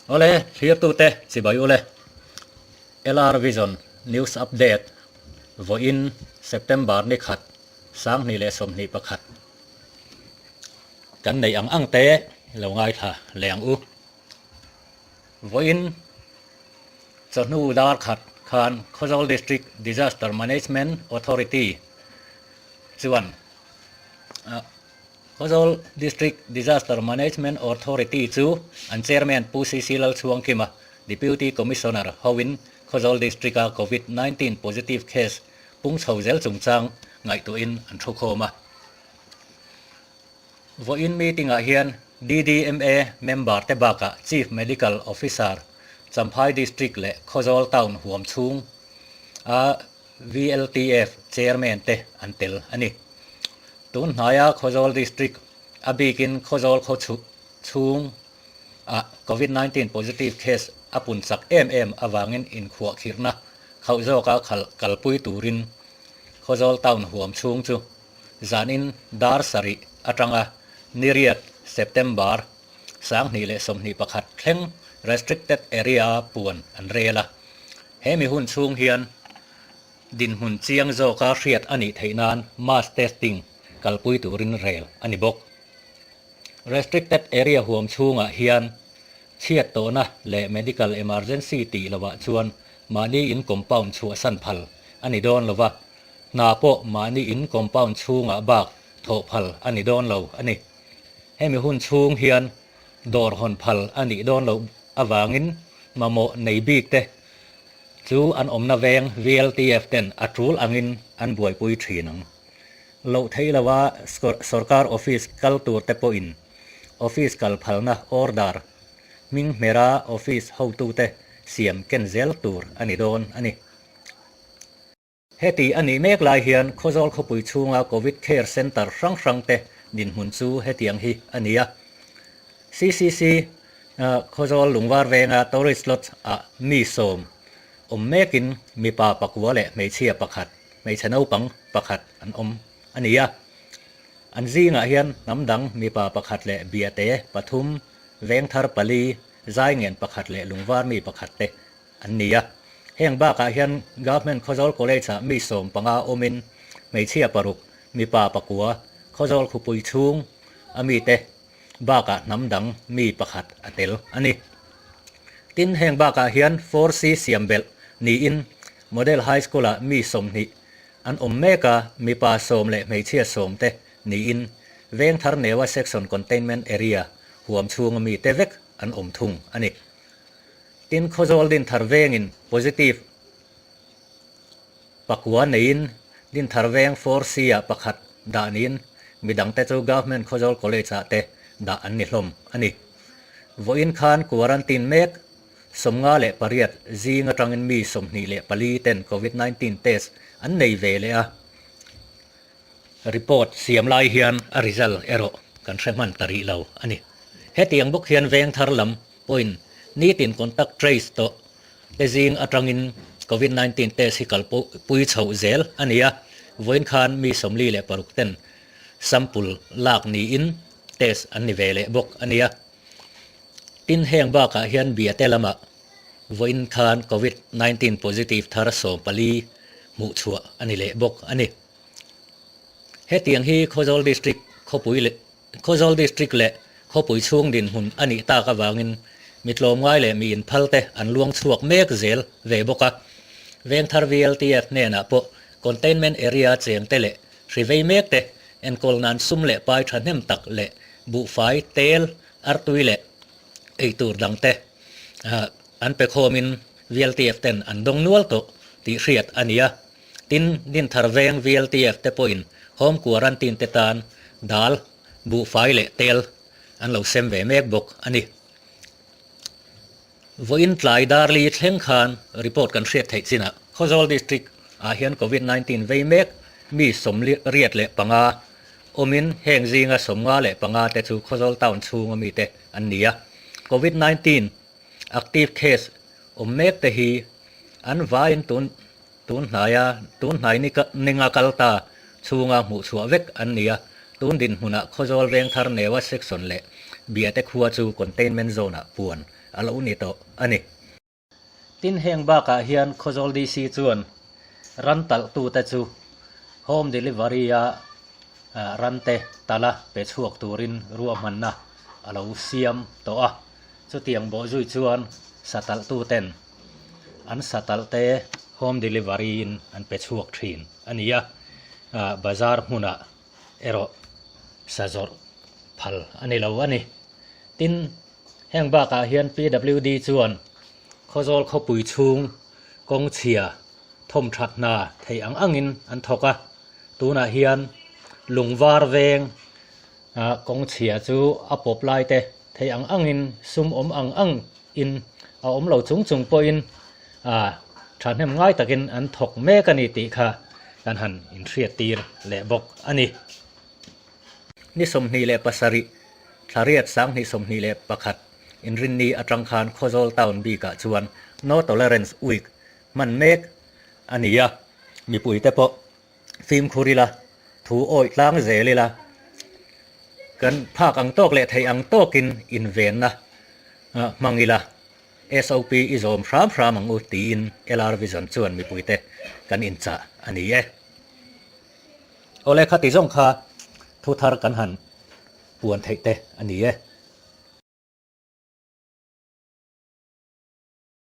Awle, thlirtute chibai ule. LR Vision News Update, Vawiin September ni khat, 2021 kan neih ang ang te lo ngaithla leh ang u. Vawiin chawhnu dar khat khan Khawzawl District Disaster Management Authority chuan Khawzawl District Disaster Management Authority chu an Chairman Pu CC Lalchhuangkima, Deputy Commissioner hoin Khawzawl District-a Covid 19 positive case pung chho zel chungchang ngaihtuahin an thukhawm a. Vawiin meeting-ah hian DDMA member te bakah Chief Medical Officer, Champhai District leh Khawzawl Town huam chhung a VLTF Chairman te an tel a ni. Tun hnaia Khawzawl District a bikin Khawzawl khaw chhung ah Covid 19 positive case a pun chak em em avangin inkhuahkhirhna khauh zawka kalpui turin Khawzawl Town huam chhung chu zanin dar sarih atanga niriat September 2021 thleng Restricted Area puan an rel a. He mi hun chhung hian dinhmun chiang zawka hriat a nih theih nan mass testing kalpui turin rel a ni bawk. Restricted Area huam chhungah hian chhiat tawhna leh medical emergency tih lovah chuan mahni in compound chhuahsan phal a ni dawn lova, hna pawh mahni in compound chhungah bak thawh phal a ni dawn lo a ni. Hemi hun chhung hian dawr hawn phal a nih dawn loh avangin mamawh nei bik te chu an awmna veng VLTF ten a tul angin an buaipui thin ang. Loh theih lova sorkar office kal tur te pawhin office kal phalna order hming hmera office hotute siam ken zel tur a ni dawn a ni. Heti a nih mek lai hian Khawzawl khawpui chhunga Covid Care Centre hrang hrang te dinhmun chu hetiang hi a ni a. CCC Khawzawl Lungvar venga Tourist Lodge ah mi sawm awm mekin mipa pakua leh hmeichhia pakhat, hmeichhe naupang pakhat an awm a ni a. An zingah hian hnam dang mipa pakhat leh biate pathum, vengthar pali, zaingen pakhat leh lungvar mi pakhat te an ni a. Heng bakah hian Government Khawzawl College-ah mi 15 awmin hmeichhia paruk, mipa pakua, Khawzawl khupui chhung a mite bakah hnam dang mi pakhat a tel a ni. Tin, heng bakah hian 4C siam belh niin Model High School-ah mi 20 an awm mek a, mipa sawm leh hmeichhia sawm te niin Vengthar Newa Section Containment Area huam chhunga mite vek an awm thung a ni. Tin, Khawzawl Dinthar vengin positive pakua neiin Dinthar veng 4C ah pakhat dah niin midangte chu Government Khawzawl College ah te dah an ni hlawm a ni. Vawiin khan quarantine mek 58 zing atangin mi 24 ten Covid 19 test an nei ve leh a, report siam lai hian a result erawh kan hre hman ta rih lo a ni. Hetiang bawk hian vengthar lam pawhin nitin contact trace tawh te zing atangin Covid 19 test hi kalpui chhoh zel a ni a, vawiin khan mi 46 ten sample lak niin test an ni ve leh bawk a ni a. Tin, heng bakah hian biate lamah vawiin khan Covid 19 positive thar 14 hmuh chhuah a ni leh bawk a ni. Hetiang hi Khawzawl District khawpui leh Khawzawl District leh khawpui chhung dinhmun a nih tak avangin mi tlawmngai leh mi inphal te an luang chhuak mek zel ve bawk a. Vengthar VLTF hnenah pawh Containment Area cheng te leh hri vei mek te enkawl nan sum leh pai thahnem tak leh buhfai, tel, artui leh eitur dang te an pe khawmin VLTF ten an dawng nual tawh tih hriat a ni a. Tin, Dinthar veng VLTF te pawhin Home Quarantine te tan dal, buhfai leh tel an lo sem ve mek bawk a ni. Vawiin tlai darli thleng khan report kan hriat theih chinah Khawzawl District ah hian Covid 19 vei mek mi 85 awmin heng zinga 55 te chu Khawzawl Town chhunga mite an ni a. Covid 19 active case awm mek te hi an vaiin tun Tun hnaia tun hnai ninga kal ta chhunga hmuh chhuah vek an ni a, tun dinhmunah Khawzawl Vengthar Newa Section leh Biate khua chu Containment Zone-ah puan a lo ni tawh a ni. Tin heng bakah hian Khawzawl DC chuan ran talhtute chu home delivery-a rante tala pe chhuak turin ruahmanna a lo siam tawh a. Chutiang bawhzui chuan sa talhtuten an sa talhte home delivery-in an pe chhuak thin a ni a, bazar hmunah erawh sa zawrh phal a ni lo a ni. Tin, heng bakah hian PWD chuan Khawzawl khawpui chhung kawng chhia thawm that hna theih ang angin an thawk a, tunah hian lungvar veng kawng chhia chu a pawp lai te theih ang angin sum awm ang angin a awm lo chung chung pawhin thahnem ngai takin an thawk mek a ni tih kha kan han inhriattir leh bawk a ni. Ni 27, Thlariat 2021 inrinni atang khan Khawzawl Town bikah chuan No Tolerance Week hman mek a ni a, mipuite pawh fimkhur ila, thu awih tlang zel ila, kan phak ang tawk leh theih ang tawkin invenna hmang ila, SOP i zawm hram hram ang u tiin LR Vision chuan mipuite kan inchah a ni e. Awle khati zawng kha thu thar kan han puan theih te a ni e.